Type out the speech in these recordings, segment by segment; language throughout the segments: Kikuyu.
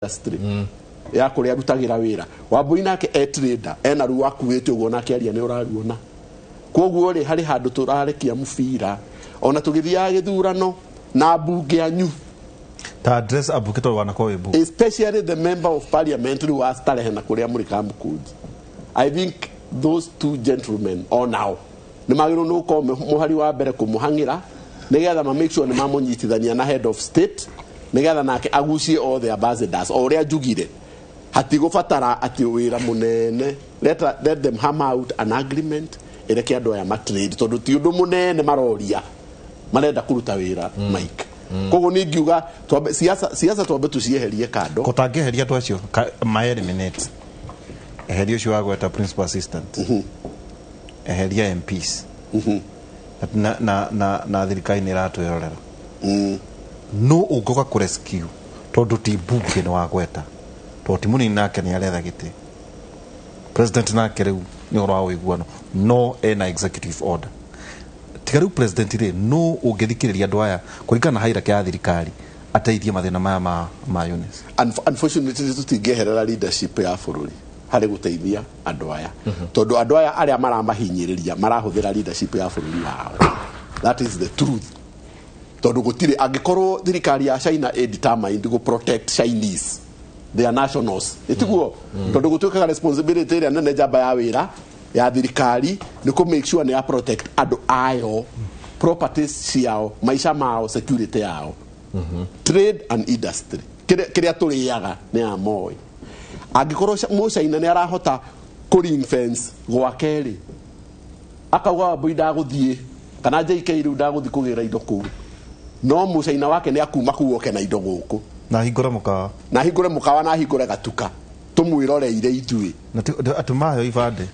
Industry ya kũrĩa arutagĩra wĩra. Wambui nake e trader, ena ruo akuĩte ũguo, nake aria nĩ ũraruona. Koguo rĩ, harĩ handũ tũrarekia mũbira ona tũgĩthiaga gĩthurano na mbunge anyu. Ta address ambunge tondũ wanakorwo wĩ mbunge. Especially the member of parliament rĩu wa Starehe na kũrĩa mũrĩ Kamukunji. I think those two gentlemen o nao nĩ magĩrĩirwo nĩ gũkorwo mũhari wa mbere kũmũhang'ĩra, nĩgetha ma make sure nĩ mamũnyitithania na head of state, nĩgetha nake agucie all the ambassadors. O ũrĩa njugire, hatigũbatara atĩ wĩra mũnene. Let them hammer out an agreement ĩreke andũ aya matrade, tondũ ti ũndũ mũnene maroria, marenda kũruta wĩra. Mike, koguo niĩ ngiuga twambe siasa, siasa twambe tũcieherie kando. Ko tangĩeheria andũ acio ma eliminate, eheria ũcio wa gweta principal assistant, eheria MPs, na thirikari nĩ ĩratwĩrorera, no ũngĩũka kũrescue, tondũ ti mbunge nĩ wagweta, tondũ ti mũnini nake nĩ aretha gĩtĩ president, nake rĩu nĩ ũhoro wa ũiguano, no ena executive order. Tiga rĩu president rĩ, no ũngĩthikĩrĩria andũ aya kũringana na hierarchy ya thirikari ateithie mathĩna maya ma Eunice? Unfortunately tũtingĩeherera leadership ya bũrũri harĩ gũteithia andũ aya, tondũ andũ aya arĩa maramahinyĩrĩria marahũthĩra leadership ya bũrũri wao. That is the truth, tondũ gũtirĩ angĩkorwo thirikari ya China ĩ determined gũ protect Chinese, their nationals, ĩtiguo? Tondũ gũtuĩkaga responsibility ĩrĩa nene njamba ya wĩra ya thirikari nĩ kũ make sure nĩ ya protect andũ ayo, properties ciao, maica mao, security yao, trade and industry, kĩrĩa tũrĩaga nĩ ya moĩ. Angĩkorwo mũcaina nĩ arahota kũ ring fence gwake rĩ, akauga Wambui ndagũthiĩ kana JK rĩu ndagũthiĩ kũgĩra indo kũu, no mũcaina wake nĩ akuma kũu oke na indo gũkũ. Na hingũre mũkawa. Na hingũre mũkawa, na hingũre gatuka tũmwĩroreire ithuĩ. Na atĩ maheo ibandĩ.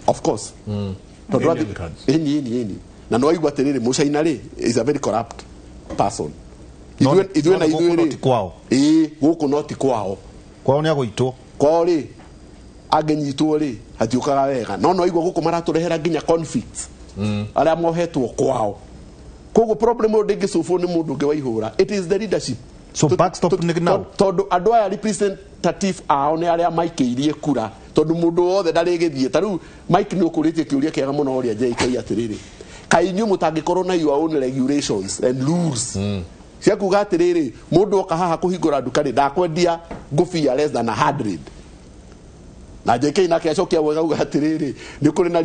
Of course, tondũ Alien cards. Ĩni, ĩni, ĩni, na no waigua atĩrĩrĩ, mũcaina rĩ is a very corrupt person. Ithuĩ No na nĩ gũkũ ithuĩ no rĩ ti kwao. Ĩĩ, gũkũ no ti kwao. Kwao nĩ agũitwo. Kwao rĩ, angĩnyitwo rĩ, hatiũkaga wega. No aigua gũkũ maratũrehera nginya conflicts arĩa mohetwo kwao. Koguo problem ũyũ ndĩngĩcũbwo nĩ mũndũ ũngĩ wa ihũra, it is the leadership. So backstop nĩ now. Tondũ andũ aya representative ao nĩ arĩa maikĩirie kura, tondũ mũndũ wothe ndarĩgĩthiĩ. Ta rĩu Mike nĩ ũkũrĩtie kĩũria kĩega mũno ũrĩa JK atĩrĩrĩ, kaĩ inyuĩ mũtangĩkorwo na your own regulations and rules cia kuga atĩrĩrĩ, mũndũ oka haha kũhingũra nduka rĩ, ndakwendia ngũbia less than 100? Na JK nake acokia wega auga atĩrĩrĩ, nĩ kũrĩ na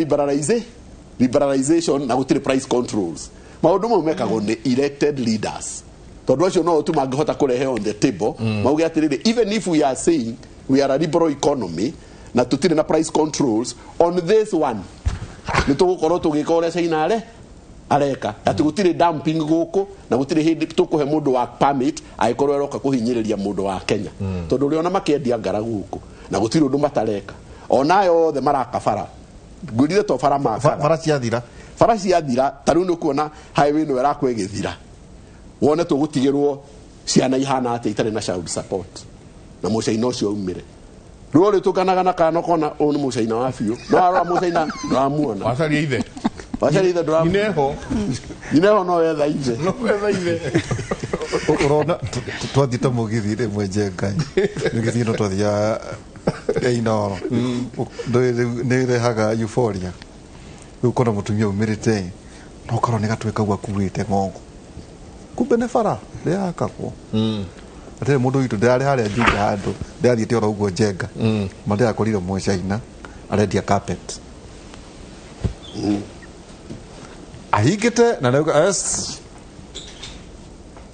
liberalization na gũtirĩ price controls. Maũndũ mau mekagwo nĩ elected leaders, tondũ acio no tu mangĩhota kũrehe on the table, mauge atĩrĩrĩ, even if we are saying we are a liberal economy na tũtirĩ na price controls, on this one nĩ tũgũkorwo tũgĩka ũrĩa China areka, atĩ gũtirĩ dumping gũkũ na gũtirĩ hĩndĩ tũkũhe mũndũ wa permit angĩkorwo aroka kũhinyĩrĩria mũndũ wa Kenya, tondũ ũrĩona makĩendia ngara gũkũ na gũtirĩ ũndũ matareka, onayo othe maraka bara, ngwĩrire to bara makaga. Bara ciathira. Bara ciathira, ta rĩu nĩ ũkuona highway ĩno ĩrakwo ĩgĩthira, wone tũgũtigĩrwo ciana ihana atĩa itarĩ na child support, na mũcaina ũcio aumĩre rĩu ũrĩ tũkanaga na kana ũkona ũyũ nĩ mũcaina wa biũ, no arora mũcaina ndũramuona. Wacaria ithe. Wacaria ithe ndũramuona. Nyineho. Nyineho no wetha ithe. No wetha ithe. Ũrona twathiĩte mũgithi rĩmwe Njenga, mũgithi ĩno twathiaga ya Inooro. Ndũĩ rĩu nĩ ĩrehaga euphoria. Rĩu ũkona mũtumia aumĩrĩte, no ũkorwo nĩ gatwe kau akuĩte ng'ongo, kumbe nĩ bara rĩrakagwo. Atĩrĩ, mũndũ witũ ndĩrarĩ harĩa Juja handũ ndĩrathiĩte oro ũguo Njenga, ma ndĩrakorire mũcaina arendia carpet ahingĩte na nĩauga, "Es,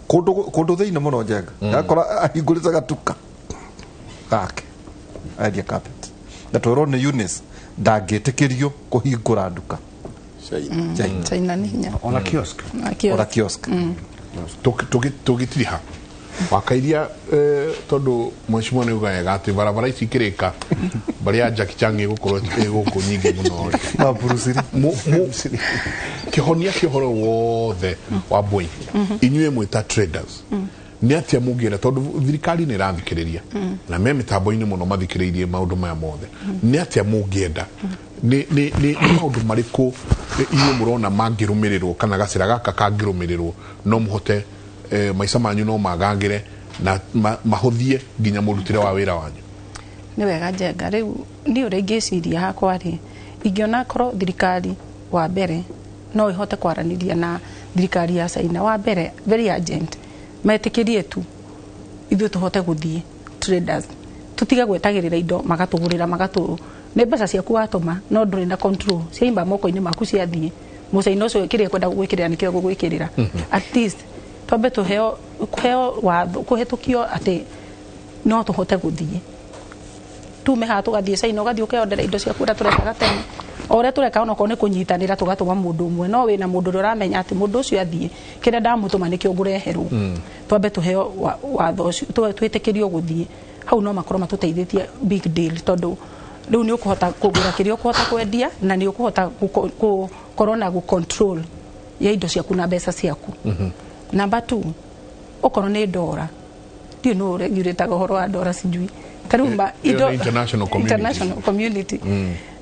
kũndũ thĩinĩ mũno Njenga." Yakora ahingũrĩte gatuka gake arendia carpet, na twerwo nĩ Eunice ndangĩtĩkĩrio kũhingũra nduka. China. China. China nĩ hinya. Ona kiosk. Na kiosk. Ona kiosk. Tũgĩtiriha wakairia, tondũ mheshimiwa nĩ uga wega atĩ barabara ici ikĩrĩka, mbarĩ ya Jackie Chan ĩgũkorwo ĩ gũkũ nyingĩ mũno rĩ. Na Bruce Lee. Kĩhonia kĩa ũhoro wothe wa mbui, inyuĩ mwĩta traders, nĩ atĩa mũngĩenda, tondũ thirikari nĩ ĩrathikĩrĩria na me mĩtambo-inĩ mũno mathikĩrĩirie maũndũ maya mothe, nĩ atĩa mũngĩenda, nĩ maũndũ marĩkũ inyuĩ mũrona mangĩrũmĩrĩrwo kana gacĩra gaka kangĩrũmĩrĩrwo no mũhote, maica manyu no magagĩre? Na mahũthie nginya mũrutĩre wa wĩra wanyu. Nĩ wega Njenga. Rĩu niĩ ũrĩa ingĩciria hakwa rĩ, ingĩona korwo thirikari wa mbere no ĩhote kwaranĩria na thirikari ya China, wa mbere very urgent, metĩkĩrie tu ithuĩ tũhote gũthiĩ traders, tutige gwetagĩrĩra indo magatũgũrĩra magatũ nĩ mbeca ciaku watũma no ndũrĩ na control, ciaimba moko-inĩ maku ciathiĩ mũcaina ũcio kĩrĩa ekwenda gũgwĩkĩrĩra nĩkĩo egũgwĩkĩrĩra. At least twambe tũheo kũheo watho kũhetũkio atĩ no tũhote gũthiĩ tume haha tũgathiĩ China, ũgathiĩ ũkeondera indo ciaku ũrĩa tũrekaga tene, o ũrĩa tũreka, onokorwo nĩ kũnyitanĩra tũgatũma mũndũ ũmwe, no wĩna mũndũ ũrĩa ũramenya atĩ mũndũ ũcio athiĩ kĩrĩa ndamũtũma nĩkĩo ngũreherwo. Twambe tũheo watho ũcio, twĩtĩkĩrio gũthiĩ hau, no makorwo matũteithĩtie big deal, tondũ rĩu nĩ ũkũhota kũgũra kĩrĩa ũkũhota kwendia na nĩ ũkũhota gũkorwo na gũ-control ya indo ciaku na mbeca ciaku. Number 2, okorwo nĩ ndora, ndiũ nũ regulataga ũhoro wa ndora, sijui ta rĩu Ĩyo nĩ international community. International community,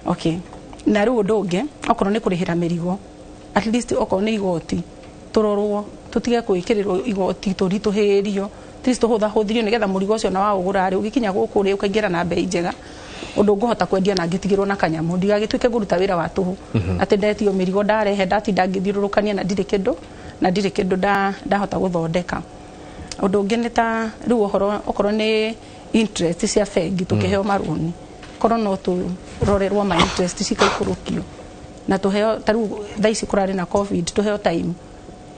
okay. Na rĩu ũndũ ũngĩ, okorwo nĩ kũrĩhĩra mĩrigo, at least okorwo nĩ igoti tũrorwo, tũtige gwĩkĩrĩrwo igoti tũritũhĩrio, at least tũhũthahũthĩrio nĩgetha mũrigo ũcio na waũgũra rĩ, ũgĩkinya gũkũ rĩ, ũkaingĩra na mbei njega ũndũ ngũhota kwendia na ngĩtigĩrwo na kanyamũ, ndigagĩtuĩke ngũruta wĩra wa tũhũ atĩ ndetio mĩrigo ndarehe ndatinda ngĩthiũrũrũkania na ndirĩ kĩndũ na ndirĩ kĩndũ ndahota gũthondeka. Ũndũ ũngĩ nĩ ta rĩu ũhoro okorwo nĩ interest cia bengi, tũkĩheo marũni korwo no tũrorerwo ma interest cikaikũrũkio na tũheo, ta rĩu thaa ici kũrarĩ na COVID, tũheo time,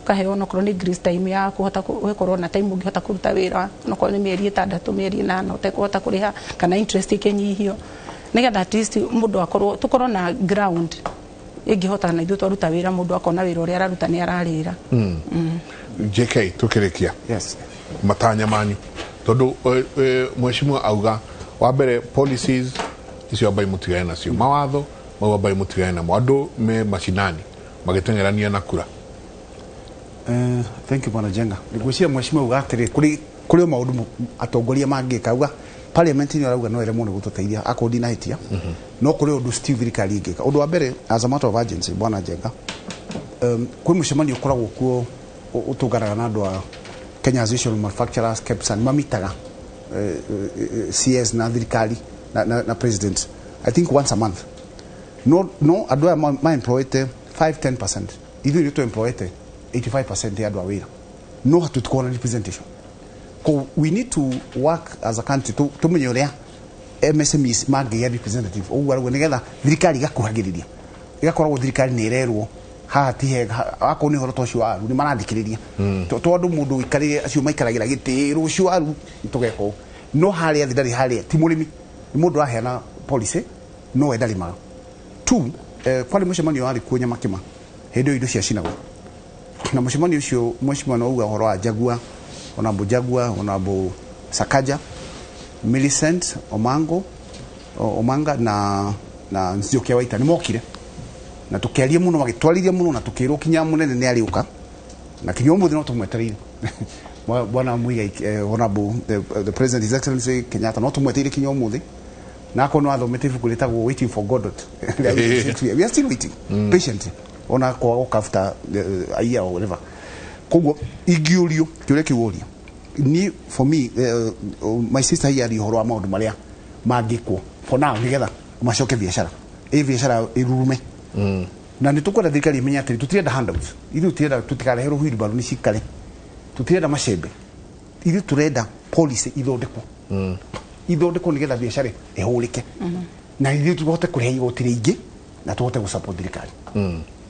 ũkaheo onokorwo nĩ grace time ya kũhota gũkorwo na time ũngĩhota kũruta wĩra, onokorwo nĩ mĩeri 6, mĩeri 8 ũtekũhota kũrĩha, kana interest ĩkĩnyihio nĩgetha at least mũndũ akorwo tũkorwo na ground ĩngĩhota na ithuĩ twaruta wĩra mũndũ akona wĩra ũrĩa araruta nĩ ararĩra. JK, tukĩrĩkia, Yes. matanya manyu, tondũ mheshimiwa auga wa mbere policies icio ambai mũtigane nacio, mawatho mau ambai mũtigane namo, andũ me macinani magĩteng'erania na kura. Thank you, Bwana Jenga. Ngwĩciria mheshimiwa auga atĩrĩ kũrĩ o maũndũ atongoria mangĩka, auga parliament nĩ arauga no ĩremwo nĩ gũtũteithia akorwo ndinahĩtia, no kũrĩ ũndũ still thirikari ĩngĩka. Ũndũ wa mbere, as a matter of urgency, Bwana Jenga, kwĩ mũcemanio ũkoragwo kuo ũtũnganaga na andũ a Kenya Association of Manufacturers, KEPSA, nĩ mamitaga CS na thirikari na president, I think once a month. No andũ aya ma-employete 5 10%, ithuĩ nĩ tũ-employete 85% ya andũ a wĩra, no hatutikorwo na representation. Ko we need to work as a country tumenye ũrĩa MSMEs mangĩgĩa representative ũguo arauga, nĩgetha thirikari igakuhagĩrĩria, igakoragwo thirikari nĩ ĩrerwo haha ti hega, akorwo nĩ ũhoro ta ũcio wa aru nĩ marathikĩrĩria. Tondũ mũndũ ũikarĩire acio maikaragĩra gĩtĩ rũciũ aru tũgeka ũũ, no harĩa thĩ ndarĩ, harĩa ti mũrĩmi, nĩ mũndũ araheana policy no we ndarĩmaga. Two, kwarĩ mũcemanio warĩ kuo Nyamakĩma hĩndĩ ĩyo indo ciacinagwo, na mũcemanio ũcio mheshimiwa no auga ũhoro wa Jaguar, Honorable Jaguar, Honorable Sakaja, Millicent Omango, Omanga na Nzioki Waita nĩ mokire na tukiaria muno, magĩtwarĩria muno na tukĩrwo kinya mũnene nĩ arĩũka, na kinya ũmũthĩ no tũmwetereire. Bwana Muigai, Honorable the President, His Excellency Kenyatta, no tũmwetereire kinya ũmũthĩ, na akorwo nĩ wathomete ibuku rĩtagwo Waiting for Godot, we are still waiting patiently ona kwaga gũka after a year or whatever. Koguo ingĩũrio kĩũria kĩu ũria ni, for me, my sister here ari ũhoro wa maũndũ marĩa mangĩkwo for now nĩgetha macoke biacara ĩ biacara ĩrurume, na nĩ tũkwenda thirikari ĩmenye atĩrĩ, tũtirenda handouts ithuĩ, tũtirenda, tũtikareherwo wheelbarrow nĩ cikare, tũtirenda macembe ithuĩ, tũrenda policy ithondekwo nĩgetha biacara ĩhũrĩke na ithuĩ tũhote kũrĩha igoti rĩingĩ na tũhote gũsupport thirikari.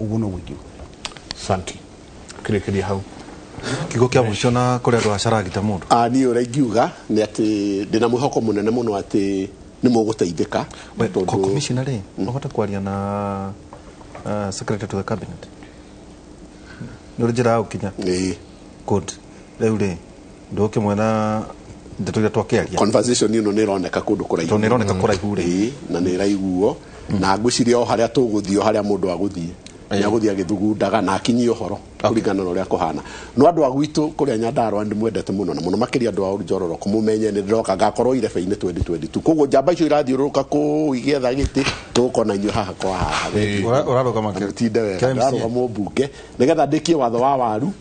Ũguo noguo ingiuga. Santi, kĩrĩkĩria hau. Kiugo kĩa mũico na kũrĩ andũ acaragita mũndũ. Ah, niĩ ũrĩa ingiuga nĩ atĩ ndĩna mwĩhoko mũnene mũno atĩ nĩ mũgũteithĩka. We, commissioner rĩ, ũhote kwaria na secretary to the cabinet, nĩ ũrĩ njĩra ya gũkinya? Ĩĩ. Good. Rĩu rĩ, ndũkĩmwena ndeto iria twakĩaria. Conversation ĩno nĩ ĩroneka kũndũ kũraihu. Tondũ nĩ ĩroneka kũraihu rĩ. Ĩĩ, na nĩ ĩraiguo na ngwĩciria o harĩa tũgũthiĩ, o harĩa mũndũ agũthiĩ nĩ agũthiĩ agĩthugundaga na akinyie ũhoro kũringana na ũrĩa kũhana. No andũ a gwitũ kũrĩa Nyandarũa nĩ mwendete mũno, na mũno makĩria andũ a Njororo, kũmũmenye nĩ ndĩroka ngakorwo irebe-inĩ 2022. Koguo njamba icio irathiũrũrũka kũu igĩetha gĩtĩ, tũgũkorwo na inyuĩ haha kwa haha. Ũrarũgama Mũtinde wega. kĩa MCA? Ndarũgama ũmbunge nĩgetha ndĩkie watho wa waru.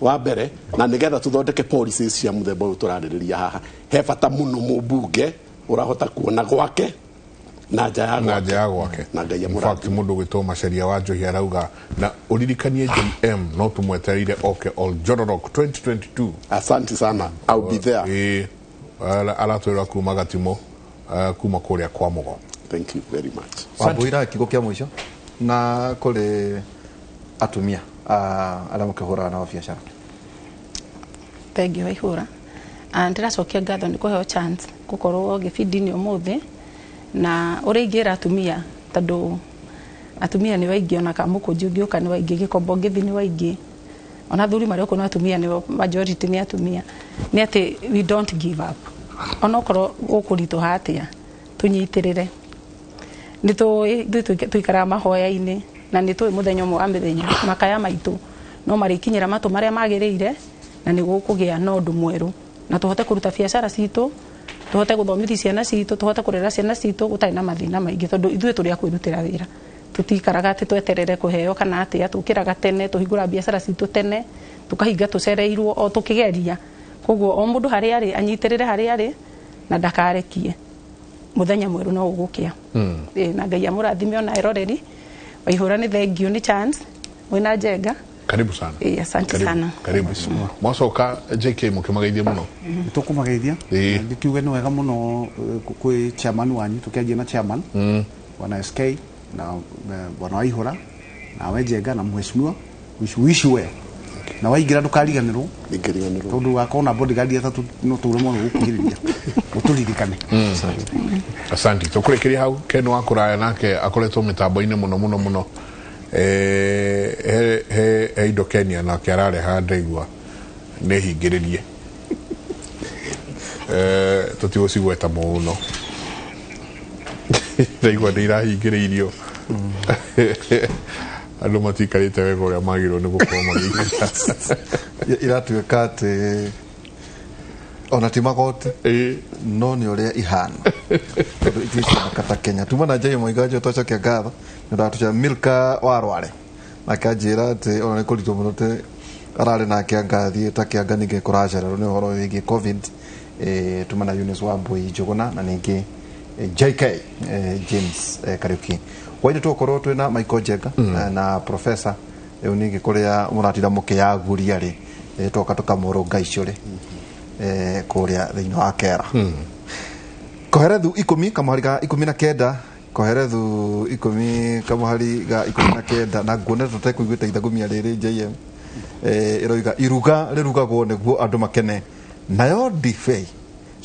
Wa mbere na nĩgetha tũthondeke policies cia mũthemba ũyũ tũrarĩrĩria haha, he bata mũno mũmbunge ũrahota kuona gwake na nja ya na gwake. Nja ya gwake. Na Ngai In fact, amũrathime. mundu gwitwo Maceria wa Njohi arauga na uririkanie JM no tumwetereire oke Oljororok 2022. Asante sana, I'll be there. Ĩĩ, aratwĩra kuma Gatimo, kuma kũrĩa kwa Mũgo. Thank you very much. Wambũira kiugo kĩa mũico na kũrĩ atumia arĩa mũkĩhũraga nao biacara. Thengiũ Waihũra. Ndĩracokia ngatho nĩ kũheo chance gũkorwo gĩbindi-inĩ ũmũthĩ, na ũrĩa ingĩra atumia, tondũ atumia nĩ waingĩ, ona kamũkũnji ũngĩũka nĩ waingĩ, gĩkombo ngĩthi nĩ waingĩ, ona athuri marĩ okuo no atumia nĩo majority, nĩ atumia, nĩ atĩ we don't give up. Onokorwo gũkũritũha atĩa, tũnyitĩrĩre. Nĩ tũĩ ithuĩ tũikaraga mahoya-inĩ, na nĩ tũĩ mũthenya ũmwe wa mĩthenya makaya maitũ no marĩkinyĩra matũ marĩa magĩrĩire, na nĩ gũkũgĩa na ũndũ mwerũ, na tũhote kũruta biacara citũ, tũhote gũthomithia ciana citũ, tũhote kũrera ciana citũ gũtarĩ na mathĩna maingĩ, tondũ ithuĩ tũrĩ a kwĩrutĩra wĩra. Tũtikaraga atĩ tweterere kũheo kana atĩa, tũkĩraga tene, tũhingũra biacara citũ tene, tũkahinga tũcereirwo o tũkĩgeria. Koguo o mũndũ harĩa arĩ anyitĩrĩre harĩa arĩ na ndakarekie, mũthenya mwerũ no ũgũkĩa. Na Ngai amũrathime ona eroreri. Waihũra, nĩ thengiũ nĩ chance mwĩna Njenga. Karibu sana. Ĩĩ, asante Karibu, sana. Karibu mwacoka JK mũkĩmageithie mũno. Tũkũmageithia. Ndikiuge nĩ wega mũno, kwĩ chairman wanyu, tũkĩanjia na chairman bwana SK na bwana Waihũra nawe Njenga na mheshimiwa, wish you well, na waingĩra ndũkariganĩrwo. Ndingĩriganĩrwo. Tondũ wakorwo na bodyguard atatũ no tũremwo nĩ gũkuhĩrĩria ũtũririkane. Asante, tũkũrĩkĩria hau. Ken wa kũraya nake akoretwo mĩtambo-inĩ mũno mũno mũno. He indo Kenya nake arareha, ndaigua nĩ hingĩrĩrie. Tũtigũcigweta mũno, ndaigua nĩ irahingĩrĩirio, andũ matiikarĩte wega ũrĩa magĩrĩirwo nĩ gũkorwo magĩikara. Iratuĩka atĩ ona ti magoti no nĩ ũrĩa ihana, tondũ ithuĩ cioneka ta Kenya tuma na Njai Mũiganjo. Twacokia ngatho nĩ ũndũ Milka wa Rware, nake anjĩra atĩ ona nĩ kũritũ mũno tĩ ararĩ nake angathiĩ ta kĩanga ningĩ kũracererwo nĩ ũhoro wĩgiĩ COVID. Tuma na Eunice wa Mbui Njũgũna na ningĩ JK, James Kariuki. Hwainĩ tũgũkorwo twĩna Michael Njenga na professor rĩu ningĩ kũrĩa mũratinda mũkĩyaguria rĩ, twoka tũkamũrũnga icio rĩ, kũrĩa thĩinĩ wa kera. Koherethu 10 kamũhari ga 19, Koherethu 10 kamũhari ga 19, na nguona tũtekũiguĩte ithagumia rĩrĩ JM, ĩroiga iruga rĩrugagwo nĩguo andũ makene, nayo ndibei,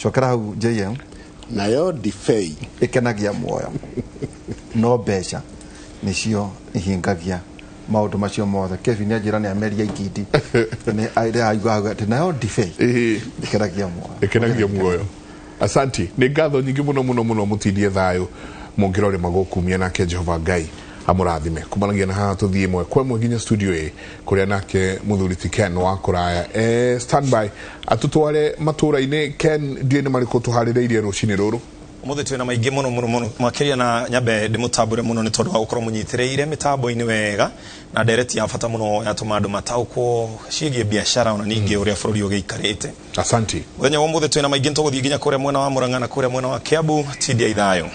cokera hau JM. Nayo ndibei ĩkenagia muoyo, no mbeca nĩcio ihingagia maũndũ macio mothe. Kevin anjĩra nĩ ameria ikindi nĩ aigua atĩ nayo ndibei ĩkenagia muoyo. Ĩkenagia muoyo. Asanti, nĩ ngatho nyingĩ mũno mũno mũno. Mũtindie thayũ mũngĩrore magũkumia, nake Jehova Ngai amũrathime. Kumanagia na haha tũthiĩ ĩmwe kwa ĩmwe nginya studio ĩ kũrĩa nake mũthuri ti Ken wa kũraya standby atũtware matũra-inĩ. Ken, ndiũĩ nĩ marĩkũ tũharĩrĩirie rũcinĩ rũrũ? Umuthi twina maingi muno muno muno makiria, na nyambe ndimutambure muno ni tondu wa gukorwo munyitiriire mitambo-ini wega na ndereti ya bata muno yatuma andu mataukwo ciĩgiĩ biacara ona ningĩ ũrĩa bũrũri ũgĩikarĩte. Asanti. Mũthenya wa ũmũthĩ twĩna maingĩ, nĩtũgũthiĩ nginya kũrĩa mwena wa Murang'a na kũrĩa mwena wa Kiambu. Tindia ithayo.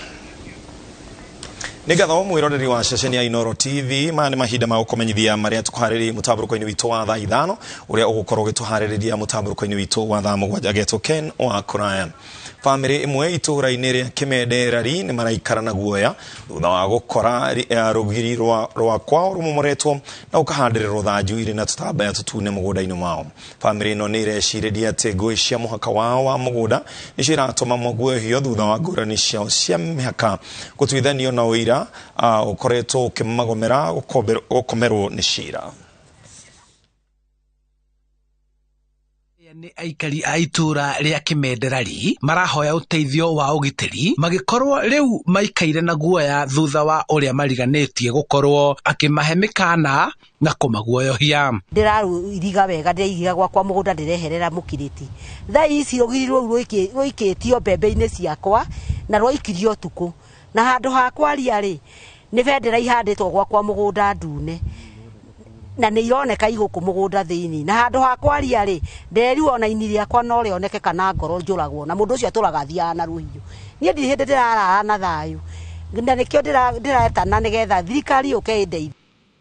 Nĩ ngatho mwĩroreri wa ceceni ya Inoro TV. Maya nĩ mahinda ma gũkũmenyithia marĩa tũkũharĩrĩria mũtambũrũko-inĩ witũ wa thaa 5. Ũrĩa ũgũkorwo ũgĩtũharĩrĩria mũtambũrũko-inĩ witũ wa thaa 7 agetwo Ken wa Kũraya. Bamĩrĩ ĩmwe itũũra-inĩ rĩa Kĩmenderari nĩ maraikara na guoya thutha wa gũkora rũgiri rwa kwao rũmomoretwo na ũkahandĩrĩrwo thanju irĩ na tũtambaya tũtune mũgũnda-inĩ wao. Bamĩrĩ ĩno nĩ ĩrecirĩria atĩ ngũĩ cia mũhaka wao wa mũgũnda nĩcio iratũma maguoyohio thutha wa ngũrani ciao cia mĩhaka gũtuithanio na ũira ũkoretwo ũkĩmagomera gũkomerwo nĩ cira. Nĩ aikari a itũra rĩa Kĩmenderari marahoya ũteithio wa ũgitĩri magĩkorwo rĩu maikaire na guoya thutha wa ũrĩa mariganĩtie gũkorwo akĩmahe mĩkana na kũmaguoyohia. Ndĩraruiriga wega, ndĩrairiga gwakwa mũgũnda, ndĩreherera mũkirĩti. Thaa ici rũgiri rũu rũikĩtio mbembe-inĩ ciakwa na rwaikirio ũtukũ, na handũ ha kwaria rĩ, nĩ bendera ihandĩtwo gwakwa mũgũnda ndune. Na nĩ ironeka igũkũ mũgũnda thĩinĩ na handũ ha kwaria rĩ nderirwo ona ini rĩakwa no rĩoneke kana ngoro njũragwo na mũndũ ũcio atũraga athiaga na rũhiũ. Niĩ ndirĩ hĩndĩ ndĩrarara na thayũ na nĩkĩo ndĩretana nĩgetha thirikari yũke ĩndeithie.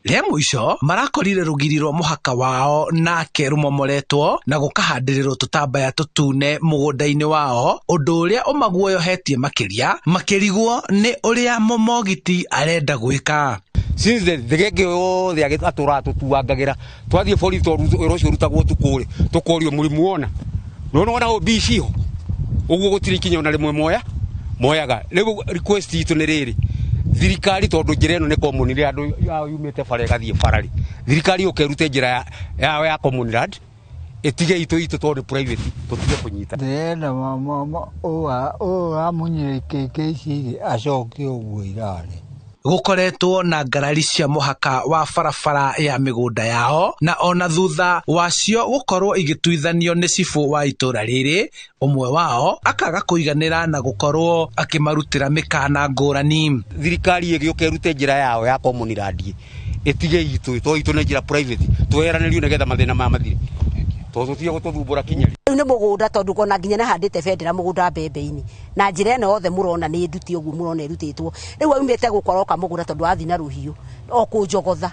Rĩa mũico marakorire rũgiri rwa mũhaka wao nake rũmomoretwo na gũkahandĩrĩrwo tũtambaya tũtune mũgũnda-inĩ wao, ũndũ ũrĩa ũmaguoyohetie makĩria makĩrigwo nĩ ũrĩa mũmogiti arenda gwĩka. Since then thegenge yothe atũraga tũtuangagĩra twathiĩ borithi tondũ wĩra ũcio ũrutagwo ũtukũ rĩ tũkorio mũrimũ wona nona wona OB ciho ũguo gũtirĩ ikinya ona rĩmwe moyaga. Rĩu request itũ nĩ rĩrĩ, thirikari tondũ njĩra ĩno nĩ common rĩ andũ yumĩte bara ĩgathiĩ bara rĩ, thirikari yũke ĩrute njĩra yao ya common land ĩtige itũ tondũ private tũtige kũnyita. Ndĩrenda ũramunyire ikĩngĩ ici rĩ acoke ũguo irarĩ. Gũkoretwo na ngarari cia mũhaka wa barabara ya mĩgũnda yao na ona thutha wacio gũkorwo igĩtuithanio nĩ cibũ wa itũra rĩrĩ, ũmwe wao akaga kũiganĩra na gũkorwo akĩmarutĩra mĩkana ngũrani. Thirikari ĩgĩũka ĩrute njĩra yao ya common land ĩtige itũ tondũ itũ nĩ njĩra private tweheranĩrio nĩgetha mathĩna maya mathire tondũ tũtige gũtũthumbũra kinya. Rĩu nĩ mũgũnda tondũ ona nginya nĩhandĩte bendera mũgũnda mbembe-inĩ na njĩra ĩno yothe mũrona nĩ nduti ũguo mũrona ĩrutĩtwo. Rĩu aumĩte gũkũ aroka mũgũnda tondũ athiĩ na rũhiũ o kũnjogotha.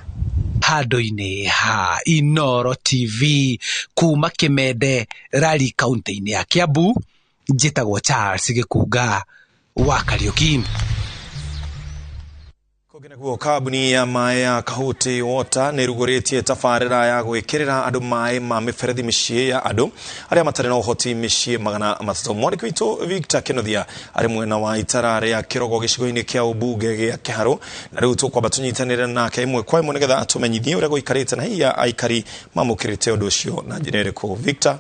Handũ-inĩ ha Inooro TV kuma Kimende Rari kaunti-inĩ ya Kiambu, njĩtagwo Charles Gĩkunga wa Kariũki. Naguo kambuni ya maĩ ya Kahuti Water nĩ ĩrugũrĩtie tabarĩra ya gwĩkĩrĩra andũ maĩ ma mĩberethi mĩciĩ ya andũ arĩa matarĩ na ũhoti mĩciĩ 300. Mwandĩki witũ Victor Kenothia arĩ mwena wa itara rĩa Kĩrogo gĩcigo-inĩ kĩa ũmbunge gĩa Kĩharũ, na rĩu tũkwamba tũnyitanĩre nake ĩmwe kwa ĩmwe nĩgetha atũmenyithie ũrĩa gũikarĩte na hihi aikari mamũkĩrĩte ũndũ ũcio na njĩra ĩrĩkũ. Victor.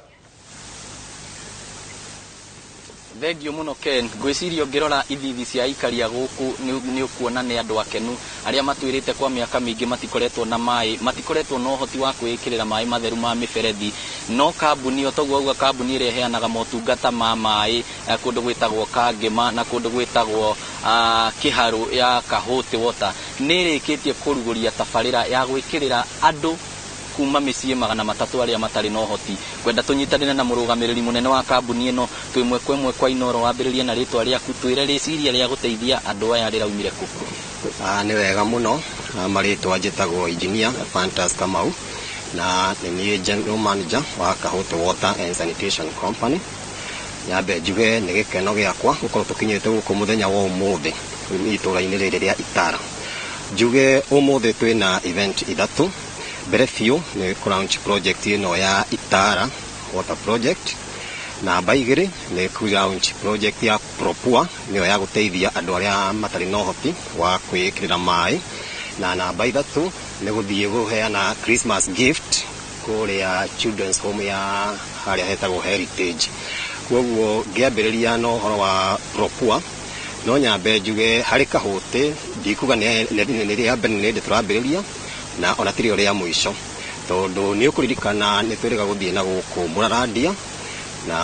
Thengio muno Ken, ngwĩciria ũngĩrora ithithi cia aikari a gũkũ nĩ ũkuona nĩ andũ akenu arĩa matwĩrĩte kwa mĩaka mĩingĩ matikoretwo na maĩ, matikoretwo na ũhoti wa kwĩĩkĩrĩra maĩ matheru ma mĩberethi. No kambuni o toguo auga, kambuni ĩrĩa ĩheanaga motungata ma maĩ kũndũ gwĩtagwo Kangema na kũndũ gwĩtagwo Kĩharũ ya Kahuti Water nĩ ĩrĩkĩtie kũrugũria tabarĩra ya gwĩkĩrĩra andũ kuma mĩciĩ 300 arĩa matarĩ na ũhoti. Kwenda tũnyitanĩre na mũrũgamĩrĩri mũnene wa kambuni ĩno twĩ ĩmwe kwa ĩmwe kwa Inooro, wambĩrĩrie na rĩtwa rĩaku, twĩre rĩciria rĩa gũteithia andũ aya rĩraumire kũ. Nĩ wega mũno, marĩtwa njĩtagwo Engineer Fantas Kamau na nĩ niĩ General Manager wa Kahuti Water and Sanitation Company. Nyambe njuge nĩ gĩkeno gĩakwa gũkorwo tũkinyĩte gũkũ mũthenya wa ũmũthĩ itũra-inĩ rĩrĩ rĩa Itara. Njuge ũmũthĩ twĩna event ithatũ. Mbere biũ nĩ kũ-launch project ĩno ya Itara Water Project. Namba 2 nĩ kũ-launch project ya Propua, nĩyo ya gũteithia andũ arĩa matarĩ na ũhoti wa kwĩĩkĩrĩra maĩ. Na namba 3 nĩ gũthiĩ kũheana Christmas gift kũrĩa Children's Home ya harĩa hetagwo Heritage. Koguo ngĩambĩrĩria na ũhoro wa Propua, no nyambe njuge harĩ Kahuti ndikuga nĩ rĩa mbere nĩ tũrambĩrĩria na ona tirĩ rĩa mũico tondũ nĩ ũkũririkana nĩ twĩrĩga gũthiĩ na gũkũ Mũrarandia na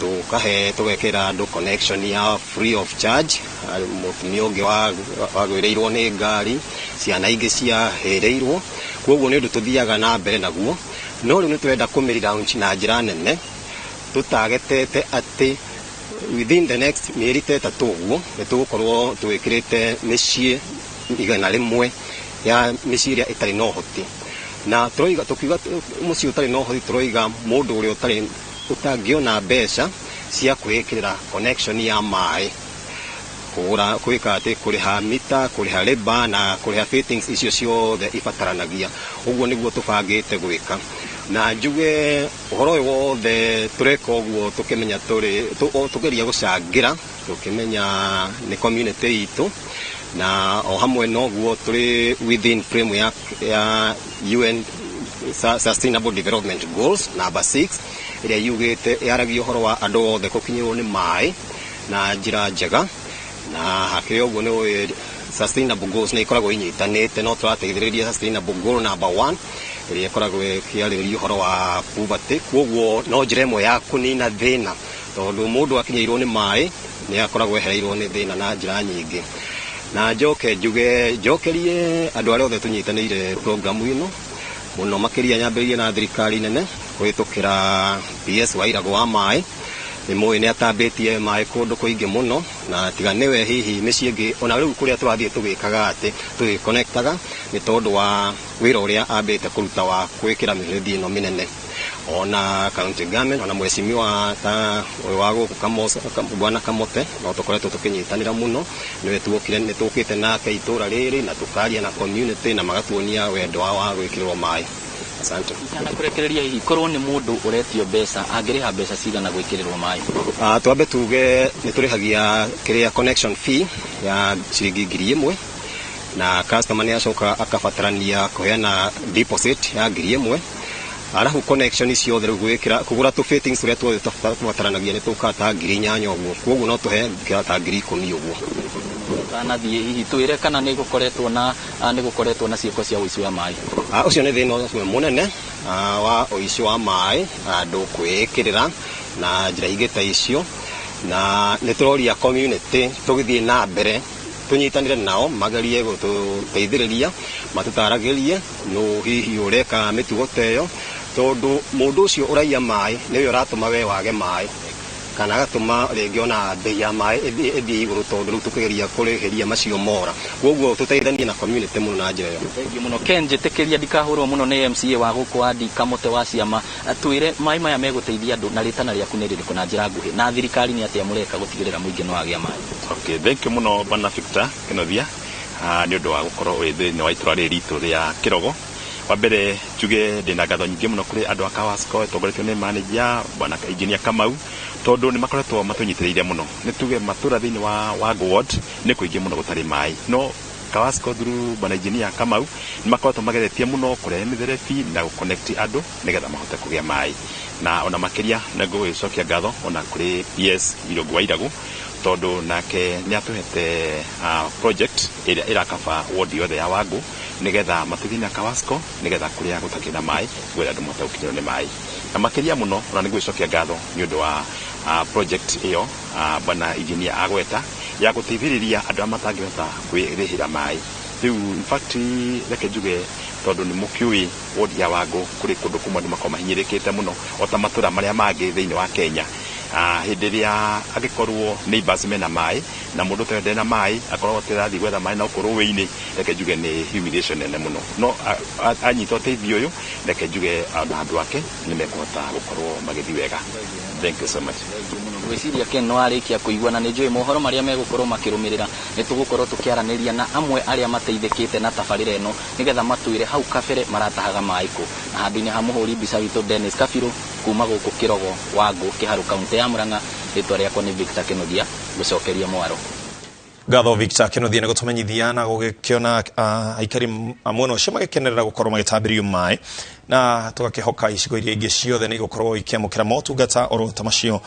tũkahe tũgekĩra andũ connection ya free of charge. Mũtumia ũngĩ wagwĩrĩirwo nĩ ngari, ciana ingĩ ciahĩrĩirwo, koguo nĩ ũndũ tũthiaga na mbere naguo. No rĩu nĩ tũrenda kũmĩ-launch na njĩra nene tũtagetete atĩ within the next mĩeri ta ĩtatũ ũguo nĩ tũgũkorwo twĩkĩrĩte mĩciĩ 100 ya mĩciĩ ĩrĩa ĩtarĩ na ũhoti. Na tũroiga tũkiuga mũciĩ ũtarĩ na ũhoti tũroiga mũndũ ũrĩa ũtarĩ ũtangĩona mbeca cia kwĩĩkĩrĩra connection ya maĩ, kũgũra kwĩka atĩ kũrĩha mita, kũrĩha labour na kũrĩha fittings icio ciothe ibataranagia. Ũguo nĩguo tũbangĩte gwĩka. Na njuge ũhoro ũyũ wothe tũreka ũguo tũkĩmenya tũrĩ tũgeria gũcangĩra tũkĩmenya nĩ community itũ, na o hamwe noguo tũrĩ within frame ya UN Sustainable Development Goals number 6 ĩrĩa yugĩte yaragia ũhoro wa andũ othe gũkinyĩrwo nĩ maĩ na njĩra njega. Na hakĩrĩ ũguo nĩ Sustainable Goals nĩ ikoragwo inyitanĩte, no tũrateithĩrĩria Sustainable Goal number 1 ĩrĩa ĩkoragwo ĩkĩarĩrĩria ũhoro wa poverty. Koguo no njĩra ĩmwe ya kũnina thĩna tondũ mũndũ akinyĩirwo nĩ maĩ nĩ akoragwo ehereirwo nĩ thĩna na njĩra nyingĩ. Na njoke njuge njokerie andũ arĩa othe tũnyitanĩire programu ĩno Mũno makĩria nyambĩrĩrie na thirikari nene kũhĩtũkĩra PS wa Irago wa maĩ. Nĩ mũĩ nĩ atambĩtie maĩ kũndũ kũingĩ mũno, na tiga nĩwe hihi mĩciĩ ĩngĩ ona rĩu kũrĩa tũrathiĩ tũgĩkaga atĩ tũgĩconnectaga nĩ tondũ wa wĩra ũrĩa ambĩte kũruta wa gwĩkĩra mĩberethi ĩno mĩnene. Ona county government, ona mheshimiwa ta ũyũ wa gũkũ Kamoso, bwana Kamote, no tũkoretwo tũkĩnyitanĩra mũno. Nĩwe tuokire, nĩ tũkĩte nake itũra rĩrĩ na tũkaria na community na magatuonia wendo wao wa gwĩkĩrĩrwo maĩ. Asante. Kana kũrekereria hihi korwo nĩ mũndũ ũretio mbeca angĩrĩha mbeca cigana gwĩkĩrĩrwo maĩ? Twambe tuge nĩ tũrĩhagia kĩrĩa connection fee ya ciringi 1,000, na customer nĩ acoka akabatarania kũheana deposit ya 1,000. Arabu connection ciothe rĩu gwĩkĩra kũgũra tũ fittings ũrĩa tuothe tũbataranagia nĩ tũkaga ta 8,000 ũguo, koguo no tũhe ta 10,000 ũguo. Kanathiĩ hihi twĩre kana nĩ gũkoretwo na nĩ gũkoretwo na ciĩko cia ũici wa maĩ? Ũcio nĩ thĩna ũmwe mũnene wa ũici wa maĩ, andũ kwĩĩkĩrĩra na njĩra ingĩ ta icio, na nĩ tũroria community tũgĩthiĩ na mbere tũnyitanĩre nao magerie gũtũteithĩrĩria matũtaragĩrie nũ hihi ũreka mĩtugo ta ĩyo, tondũ mũndũ ũcio ũraiya maĩ nĩwe ũratũma we wage maĩ, kana agatũma rĩngĩ ona bei ya maĩ ĩthiĩ igũrũ, tondũ rĩu tũkĩgeria kũrĩhĩria macio mora. Koguo tũteithanie na community mũno na njĩra ĩyo. Thengiũ mũno Ken, njĩtĩkĩria ndikahũrwo mũno nĩ MCA wa gũkũ Andi Kamote wa Ciama. Twĩre maĩ maya megũteithia andũ na rĩtana rĩaku nĩ rĩrĩkũ na njĩra nguhĩ, na thirikari nĩ atĩa mũreka gũtigĩrĩra mũingĩ nĩ wagĩa maĩ? Okay, thank you mũno bwana Victor Kenothia nĩ ũndũ wa gũkorwo wĩ thĩinĩ wa itũra rĩrĩ ritũ rĩa Kĩrogo. Wa mbere njuge ndĩna ngatho nyingĩ mũno kũrĩ andũ a Kawasco ĩtongoretio nĩ manager bwana engineer Kamau, tondũ nĩ makoretwo matũnyitĩrĩire mũno. Nĩ tuge matũra thĩinĩ wa Wangu ward nĩ kũingĩ mũno gũtarĩ maĩ, no Kawasco through bwana engineer Kamau nĩ makoretwo mageretie mũno kũrehe mĩberethi na gũconnect andũ nĩgetha mahote kũgĩa maĩ. Na ona makĩria nĩ ngũgĩcokia ngatho ona kũrĩ PS Irũngũ wa Iragu, tondũ nake nĩ atũhete project ĩrĩa ĩrakaba ward yothe ya Wangu nĩgetha matũthiĩ na Kawasco nĩgetha kũrĩa gũtakĩrĩ na maĩ kũrĩa andũ mahote gũkinyĩrwo nĩ maĩ. Na makĩria mũno ona nĩ ngũgĩcokia ngatho nĩ ũndũ wa project ĩyo bwana engineer agweta ya gũteithĩrĩria andũ arĩa matangĩhota kwĩrĩhĩra maĩ. Rĩu in fact reke njuge tondũ nĩ mũkĩũĩ ward ya Wangu kũrĩ kũndũ kũmwe andũ makoragwo mahinyĩrĩkĩte mũno o ta matũra marĩa mangĩ thĩinĩ wa Kenya. Hĩndĩ ĩrĩa angĩkorwo neighbors mena maĩ na mũndũ ũtarĩ ndarĩ na maĩ akoragwo atĩrathiĩ gwetha maĩ na gũkũ rũĩ-inĩ, reke njuge nĩ humiliation nene mũno. No anyita ũteithio ũyũ, reke njuge ona andũ ake nĩ mekũhota gũkorwo magĩthiĩ wega. Thank you so much. Ngwĩciria Ken nĩ warĩkia kũigua, na nĩ njũĩ mohoro marĩa megũkorwo makĩrũmĩrĩra nĩ tũgũkorwo tũkĩaranĩria na amwe arĩa mateithĩkĩte na tabarĩra ĩno nĩgetha matwĩre hau kabere maratahaga maĩ kũ. Na handũ-inĩ ha mũhũri mbica witũ Dennis Kabirũ kuma gũkũ Kĩrogo Wangu Kĩharũ kaunti ya Murang'a, rĩtwa rĩakwa nĩ Victor Kĩnuthia, ngũcokeria mwaro. Ngatho Victor Kĩnuthia nĩ gũtũmenyithia na gũgĩkĩona aikari a mwena ũcio magĩkenerera gũkorwo magĩtambĩrio maĩ, na tũgakĩhoka icigo iria ingĩ ciothe nĩ igũkorwo ikĩamũkĩra motungata oro ta macio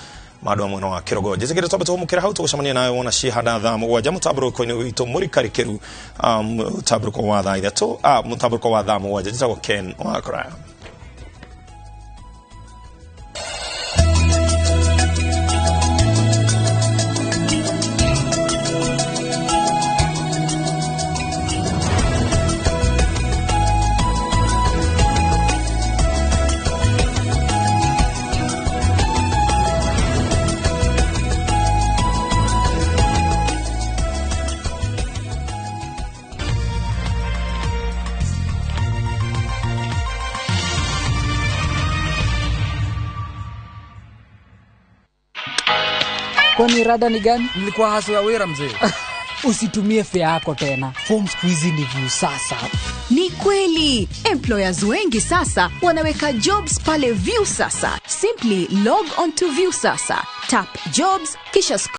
ma andũ a mwena wa Kĩrogo. Njĩtĩkĩre twambe tũhũmũkĩre hau, tũgũcemania nawe wona ciĩhanda thaa 7 mũtambũrũko-inĩ witũ mũrikarĩkĩru, mũtambũrũko wa thaa 3, mũtambũrũko wa thaa 7. Njĩtagwo Ken Wakora. Kwani rada ni gani? Nilikuwa haso ya wera mzee. Usitumie fare yako tena. Form siku hizi ni Viusasa. Ni kweli, employers wengi sasa wanaweka jobs pale Viusasa. Simply log on to Viusasa, tap jobs kisha